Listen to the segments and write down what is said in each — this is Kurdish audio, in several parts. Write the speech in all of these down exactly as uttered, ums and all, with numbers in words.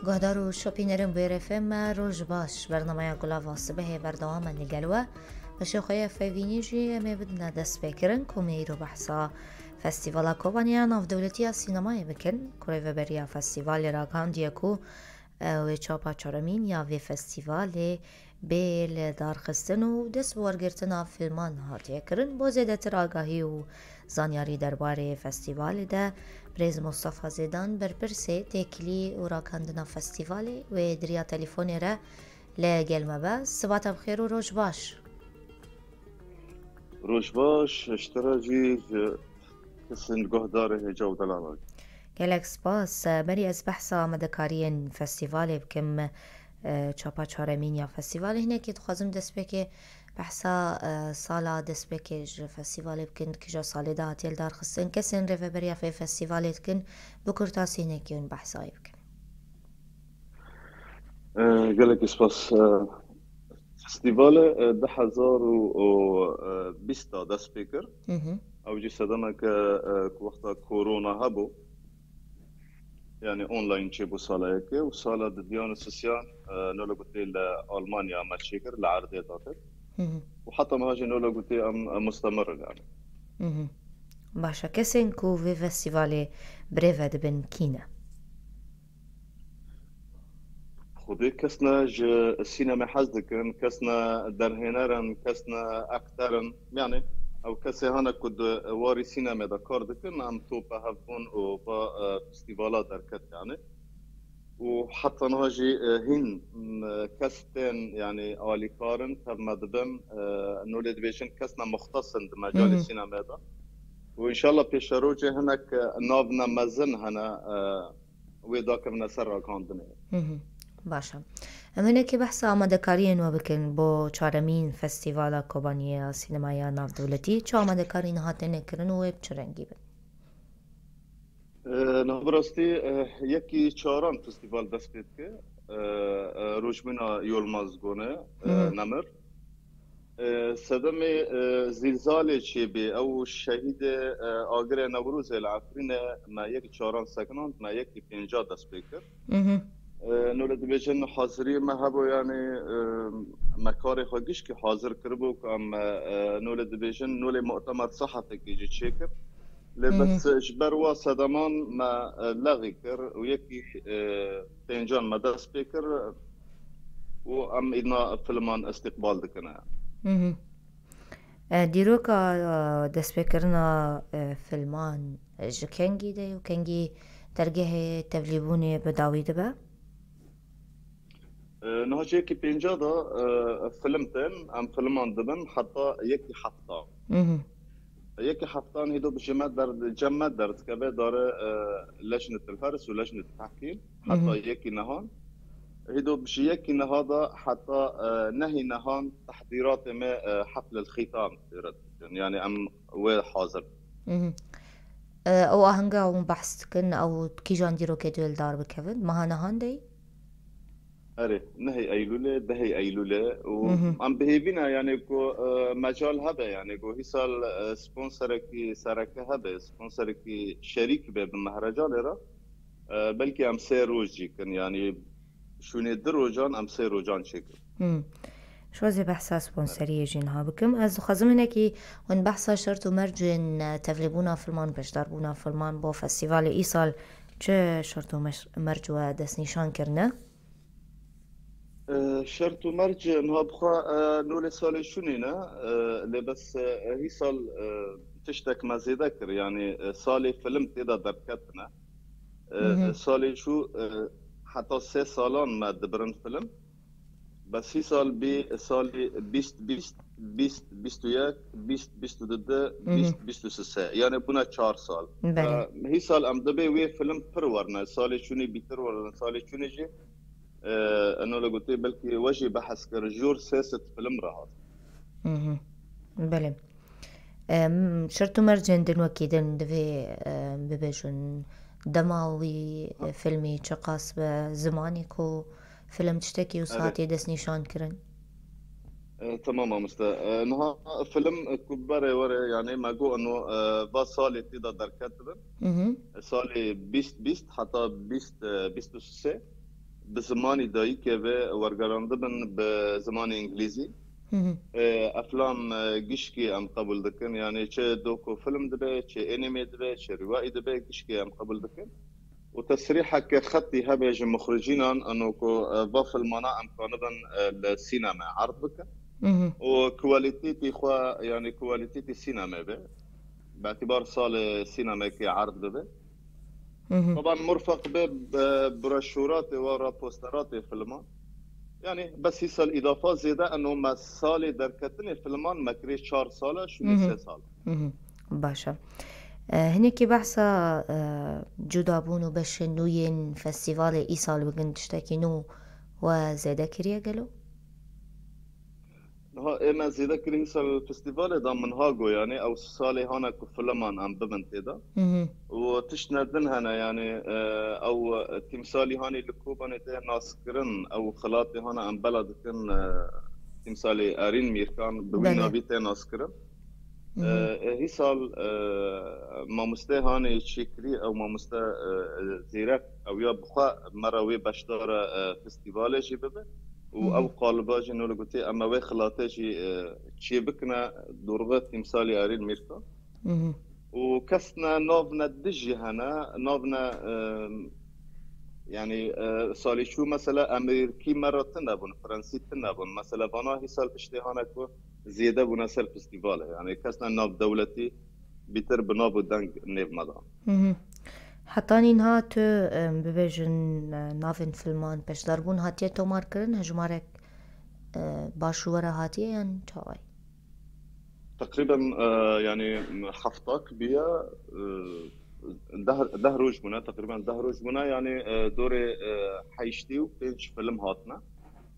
Guhdar û şopînerên Bêrê F M, roj baş. Bernameya Gulava Sibehê berdewam e li gel we. Beşê xwe yê fevînî jî em ê bidine destpêkirin ku me îro behsa Festîvala Kobaniya Navdewletî ya Sînemayê bikin. Ku rêveberiya festîvalê ragihandiye ku, e, wê çapa çaremîn ya vê festîvalê bê li darxistin û dest bi wergirtina filman hatiye kirin. Bo zêdetir agahî û zanyarî derbarê festîvalê de birêz Mustafa Zêdan, berpirsê têkilî û ragihandina festîvalê, wê di riya telefonê re li gel me be. Siba te bi xêr û roj baş. Roj baş, ji te re jî, ji kesên guhdarê hêja û delala. Gelek spas. Berî ez behsa amadekariyên festîvalê bikim, e, çapa çaremîn ya festîvalê. Hinekî dixwazim destpêkê behsa, e, sala destpêkê ji festîvalê bikin, di kîja salê de hatiye lidarxistin. Kesên rêveberiya vê festîvalê dikin, bi kurtasî hinekî hûn behsa wê bikin. E, gelekî spas. E, festîvalê, e, du hezar û bîst de dest pê kir. Hı hı. Ew jî sedemeke, e, ku wexta korona hebû, yani online çêbû sala yekê û sala didiyan û sisiyan, e, nole gotê li Almanya me çêkir, li erdê dakir. Hı hı. Û heta niha jî nole gotê em, e, mustemir in yani. Hı hı. Baş e, kesên ku vê festîvalê birêve dibin kî ne? Xwedê kes ne ji sînemê hez dikin, kes ne derhêner in, kes ne akter in. Yani ew kesê hene ku di warî sînemê de kar dikin, em tope hev bûn û va, e, festîvala derket yani. Û heta niha jî, e, hîn, m, kes tên, yani alîkar in, tev me dibin, e, nolê dibêjin kes ne muxtes in di mecalê Hı hı. sînemê de. Û înşallah pêşerojê hinek, e, nav ne mezin hene, e, wê dakevine ser ragihandinê. Hı hı. Baş e. Em hinekî behsa amadekariyên we bikin bo çaremîn Festîvala Kobaniyê ya Sînemaya Navdewletî. Çi amadekarî niha têne kirin û wê bi çi rengî bin? E, niha bi rastî, e, yekî çaran festîval dest pê dike. E, e, Rojmîna Yolmaz Gone, e, Hı hı. Nemir. E, sedemê, e, zîlzalê çêbê, ew şehîdê, e, agirê Newrozê li Efrînê me yekî çaran sekinand, me yekî pênca dest pê kir. Hı hı. E, nole dibêjin haziriyê me hebû, yani, e, me karê xwe gişkî hazir kiribû ku em, e, e, nole dibêjin, nolê mu'temer sehafekî jî çêkir. Lê Hı hı. bes ji ber wa sedeman me, e, lexî kir û yekî, e, pêncan me dest pê kir û em îdna filman îstîqbal dikine. Hı hı. E, dîroka, e, destpêkirina, e, filman ji kengî de û kengî dergehê tevlîbûnê bi dawî dibe? E, niha ji yekî pênca de, e, film tên, em filman dibin heta yekî hefta. Mhm. Yekî heftan hêdo bi ji me der, cem me derdikeve dare, e, lejnetulferis û lejnetutehkîm. Heta Mhm. yekî nehan. Hêdo bi ji yekî neha de heta, e, nehî nehan tehdîratê me, e, heflel xîtam tê re dikin. Yani em wê hazir. Mhm. E, ew ahenga hûn behs dikin, ew kîjan dîrokê dê li dar bikevin? Meha nehan de? Erê, nehê Eylûlê, dehê Eylûlê û Mhm. em bi hêvî ne, yani ku, e, mecal hebe, yani ku hîsal, e, sponsorekî sereke hebe, sponsorekî şerîk be bi mehrecanê re, e, belkî em sê roj jî kin, yani şûnê du rojan em sê rojan çêkin. Hmm. Ji xwe zê behsa sponseriyê jî niha bikim. Ez dixwazim hinekî hûn behsa şert û mercên, e, tevlîbûna filman, beşdarbûna filman bo festîvalê îsal çi şert û meş-, merc we destnîşan kirine? E, şert û merc niha bixwe, e, nolê salê şûnê ne, e, lê bes, e, hîsal, e, tiştek me zêde kir. Yani, e, salê film tê de derketine. E, Mhm. salê çû, e, heta sê salan me dibirin film. Bes hîsal bî salê bîst bîst, bîst bîst û yek, bîst bîst û du, Mhm. bîst bîst û sê. Yani bûne çar sal. Belê. E, hîsal em dibê wê film pir werine. Salê çûnê bîtir werine. Salê çûnê jî, e, eno le gotê belkî we jî behs kir, jor sê sed film re hat. Mhm. Belê. Em, şert û mercên din wekî din divê, em, bibêjin. Dema wî, e, filmî çiqas be, zimanê ku film tiştekî wisa Evet. tê destnîşan kirin? E, tamam mamoste. E, niha film, e, ku berê were, yani me got eno, e, va salê tê de derket dibin. Mhm. E, salê bîst bîst heta bîst, e, bîst û sê. bi zimanî dayikê ve wergerandibin bi zimanê îngilîzî. Hı hı. E, eflam, e, gişkî em qebûl dikin. Yani çi doku film dibe, çi anime dibe, çi rîwayî dibe, gişkî em qebûl dikin. Û tesrîheke xetî hebe ji muxricînan, eno ku, e, va filmana em kanibin, e, li sîneme erd bikin. Hı hı. Û kwalîtîtî xwe, yani kwalîtîtî sîneme be. Bi îtibar salê sînemekê erd bibe. Hı hı. Taban murfeq be, be broşûratê wa ra posteratê filman. Yani bes hîsal îdafa zêde eno me salê derketinê filman me kirê çar sala, şûnê Hı hı. sê sala. Hı hı. Baş e. E, hinekî behsa, e, cudabûn û beşên nû yên festîvalê îsal bikin, tiştekî nû we zêde kiriye gelo? Niha ê me zêde kirî hîsal festîvalê da min ha got, yani ew salê hane ku filman em bibin tê de. Hı hı. Û tiştine din hene, yani, e, ew tîmsalî hanî li Kobanê tê naskirin, ew xilatê hane em bela dikin, e, tîmsalê Erîn Mîrkan bi wî Belê. navî tê naskirin. Hı hı. E, e, hîsal, e, mamoste hanê çêkirî, ew mamoste, e, e, zêrek, ew ya bixwe me re wê beşdara, e, festîvalê jî bibe. Û Hı hı. ew qaliba jî nû li gotê em ê wê xilatê jî, e, çêbikine dorxê tîmsalê Erîn Mîrkan. Hı hı. Û kesne navne dijî hene, navne, e, yani, e, salê çû mesela Amerîkî me re tune bûn, Fransî tune bûn. Mesela vana hîsal tiştê hane ku zêde bûne ser festîvalê. Yani kesne navdewletî bîtir bi nav û deng nêv me da. Hı hı. Heta nînha tu, em, bibêjin, e, navên filman beşdarbûn hatiye tomarkirin, hejmarek, e, baş û were hatiye yan çawa ye? Teqrîben, e, yani heftak biye, e, deh, deh roj bûne, teqrîben deh roj bûne, yani, e, dorê, e, heştê û pênc film hatine.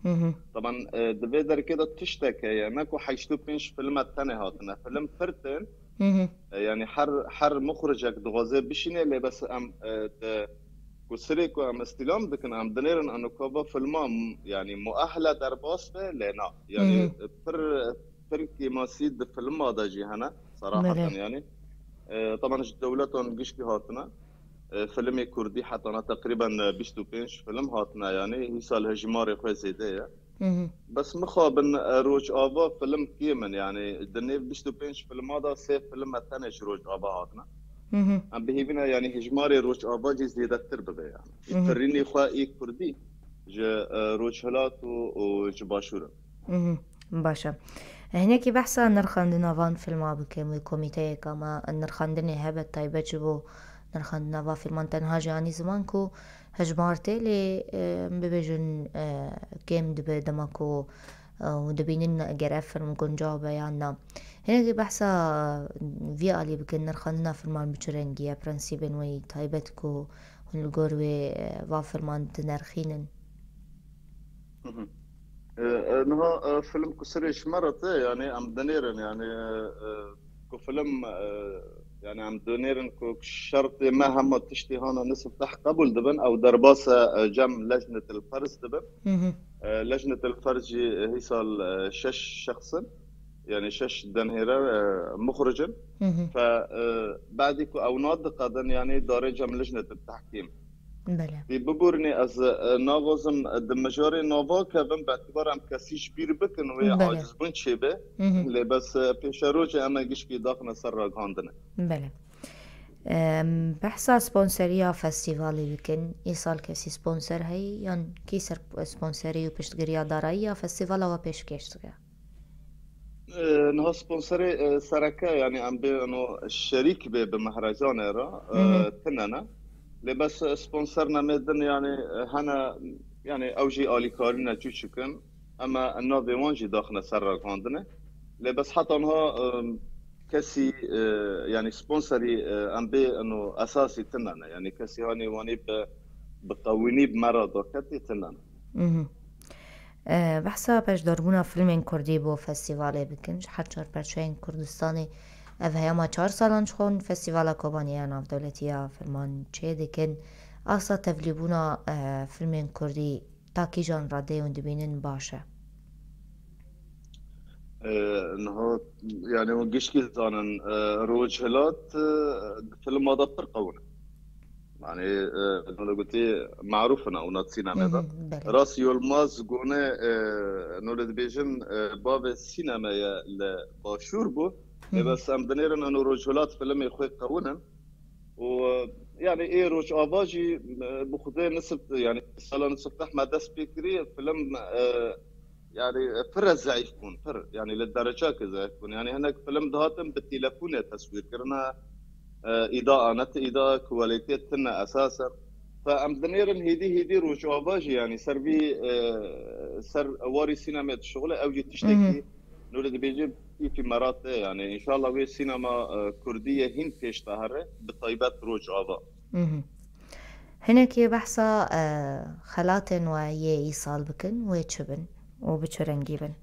Hı hı. Taban, e, di vê derkê de tiştek heye, ne ku heştê û pênc filme tenê hatine. Film pir tên, Hı hı. e, yani her, her muxricek dixwaze bişîne, lê bes em, e, di, ku sirê ku em îstîlam dikin, em dinêrin eno ku va filma m-, yani muehle derbas be, lê na. Yani Hı hı. pir, pir kêmasî di filma de jî hene, serahaten Belê. yani. E, taban ji dewletan gişkî hatine. E, filmê kurdî hetana teqrîben, e, bîst û pênc film hatine, yani hîsal hejmarê xwe zêde ye. Hı hı. Bes mixabin, e, Rojava film kêm in, yani di nêv bîst û pênc filma de sê film e tenê ji Rojava hatine. Hı hı. Em bihêvî ne, yani hejmarê Rojava jî zêdetir bibe yani. Hı hı. Pirînê xwe ê kurdî ji, e, Rojhilat û, û ji Başûr in. Mhm, baş e. Hinekî behsa nirxandina van filma bikim, wê komîteyeka me nirxandinê hebe taybet ji bo nirxandina van filman, tenha jî anî ziman ku hejmar tê, lê, e, bibêjin, e, kêm dibe dema ku, e, hûn dibînin eger ev film guncaw be yan na. Hinekî behsa vî alî bikin, nirxandina filman bi çi rengî ye, prensîbên wê yî taybet ku hûn li gor wê, e, van filman dinirxînin? Mhm. E, e, niha, e, film ku serê ji me re tê, yani em dinêrin, yani, e, e, ku film, e, yani em dinêrin ku şertê me hema tiştê hana nisf deh qebûl dibin, ew derbase, e, cem lejnetil ferz dibin. Mhm. E, lejnetil ferz jî, e, hîsal, e, şeş şexs in, yani şeş denhêre, e, muxric in. Mhm. Fe, e, badî ku ew nadiqedin, yani darê cem lejnetil tehkîm. Belê. Dê biborînê ez, e, navazim, e, di mijarê nava kevim, bi îtibar em kesî ji bîr bikin, wê Belê. acizbûn çêbe. Mhm. Lê bes, e, pêşerojê em ê gişkî daxine ser ragihandinê. Belê. Em, behsa sponseriya festîvalê bikin. Îsal kesî sponsor heyî yan kî ser sponserî û piştgiriya darayî ya festîvala we pêşkêş dike? E, niha sponsorê, e, sereke, yani em bê eno şerîk bê bi mehrecanê re, e, Hı hı. tine ne. Lê bes sponsor nemê din, yani, e, hene, yani ew jî alîkarî ne çûçik in. Em ê navê wan jî daxine ser ragihandinê. Lê bes heta niha, e, kesî, e, yani sponsorî, e, em bê eno esasî tine ne. Yani kesî hanê wanî bi, bi qewînî bi me re daketî tine ne. Mhm. E, behsa beşdarbûna filmên kurdî bo festîvalê bikin. Ji her çar perçeyên Kurdistanê ev heyama çar salan ji xwe festîvala Kobanê ya navdewletî ya filman çê dikin. Asta tevlîbûna, e, filmên kurdî ta kîjan radeyê hûn dibînin baş e? E, niha, yani hûn gişkî zanin, e, Rojhilat, e, di filma de pir qewin e. Yani, e, nûne gotî marûf in ewna sînemê de. Hı hı, belê. Ras Yılmaz gone, e, nûne dibêjin, e, bavê sînemeye li Başûr bû. Hı hı. Ê bes em dinêrin eno Rojhilat filmê xwe qewin in. Û, e, yani ê Rojava jî, e, bi xwedê nisib, yani sala nisib tehma dest pê kirî, film, e, yani, e, pir e zeîf bûn, pir. Yani li derecake zeîf bûn. Yani hinek film dihatin bi telefonê teswîr kirine, e, îda ne ti îda, kualîtê tune esasen. Fe em dinêrin hêdî hêdî Rojava jî, yani ser vî, e, ser warî sînemê dişixule, ew jî tiştekî, mhm, nûre dibêje îfî merate, yani înşallah wê sînema, e, kurdî ye hîn pêş de here, bi taybet Rojava. Mhm. Hinekî behsa, e, xelatên we yê îsal bikin, wê çi bin û bi çi rengî bin?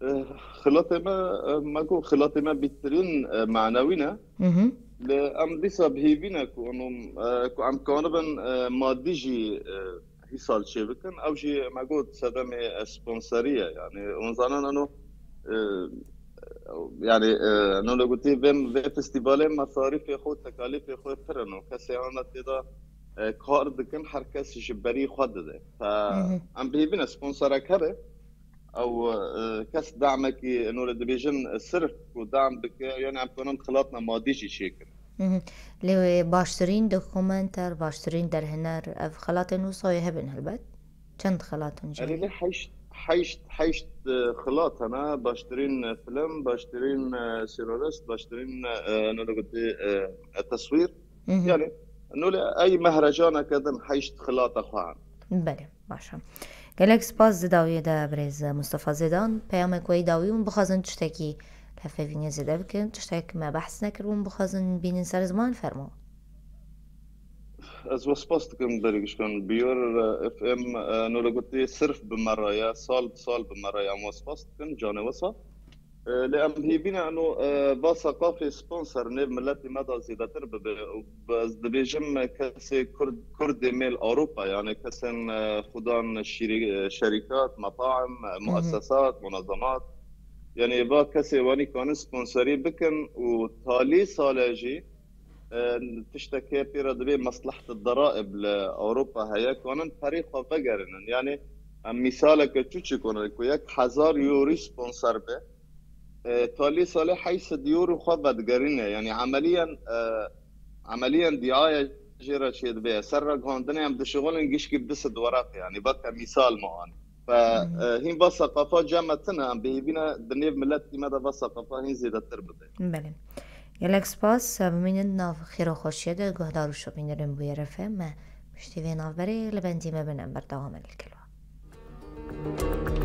Eh, xilatê me, eh, me got, xilatê me bîtirîn, eh, manewî ne. Mhm. Lê em dîsa bi hêvî ne ku eno, eh, ku em kanibin, eh, madî jî, eh, îsal çêbikin. Ew jî me got sedemê, eh, sponserî ye. Yani hûn zanin eno, eh, yani, eh, nûne gotî vê, vê festîvalê mesarîfê xwe, tekalîfê xwe pir in û kesê ana tê de, eh, kar dikin, her kes ji berî xwe dide. Fe, mhm, em bi hêvî ne sponsorek hebe. Ew, e, kes damekî, nûre dibêjin, e, sirf ku dam bike, yani em kanin xilatna madî jî çêkin. Mhm. Lê wê baştirîn dokumenter, baştirîn derhêner, ev xelatên wisa yê hebin helbet. Çend xelatên Erê jî? Lê heşt, heşt, heşt, e, xilat hene, baştirîn, e, film, baştirîn, e, senarist, baştirîn, e, nûre gotî, e, e, teswîr. Mhm. Yani, nûre ey mehrecaneke din heşt xilata xwe hene. Belê. Baş e. Gelek spas di dawiyê de birêz Mustafa Zêdan. Peyamek we yî dawî hûn bixwazin tiştekî li hevpeyvînê zêde bikin, tiştek me behs nekir, hûn bixwazin bînin ser ziman, fermo. Ez we spas dikim berî gişkan. Biyar, e, F M, e, nûre gotî sirf bi me re ye, sal bi sal bi me re ye. Em we spas dikin, canê we sağ. E, lê em hêvî ne eno, e, va seqafê sponsor nêv miletê me de zêdetir bibe. Û ez dibêjim, e, kesê Kurd, Kurdê mêl Ewropa, yani kesên, e, xudan şîrî-, e, şerîkat, metaim, e, muessesat, munazemat. Yani va kesê wanî kanin sponsorî bikin û talî sale jî, e, tiştekê pê re dibê meslehet deraib li Ewropa heye, kanin perê xwe vegerînin. Yani em mîsaleke çûçik wan ku yek hezar euro sponsor be, e, talî salê heyt sed euro xwe vedigerîne. Yani emeliyen, e, emeliyen diaya jê re çêdibe. Ser ragihandinê em dişixulin gişkî bi du sed weraq, yani veke mîsal me anî. Fe, hmm, e, hîn va seqafa cem me tune, em bi hêvî ne di nêv miletî me de va seqafa hîn zêdetir bibe. Belê. Gelek spas, bimînin nav xêr û xweşiyê de, guhdar û şopînerên bûyerê F M. Me piştî vê navberê li bendî me bin, em berdewam in li gel we.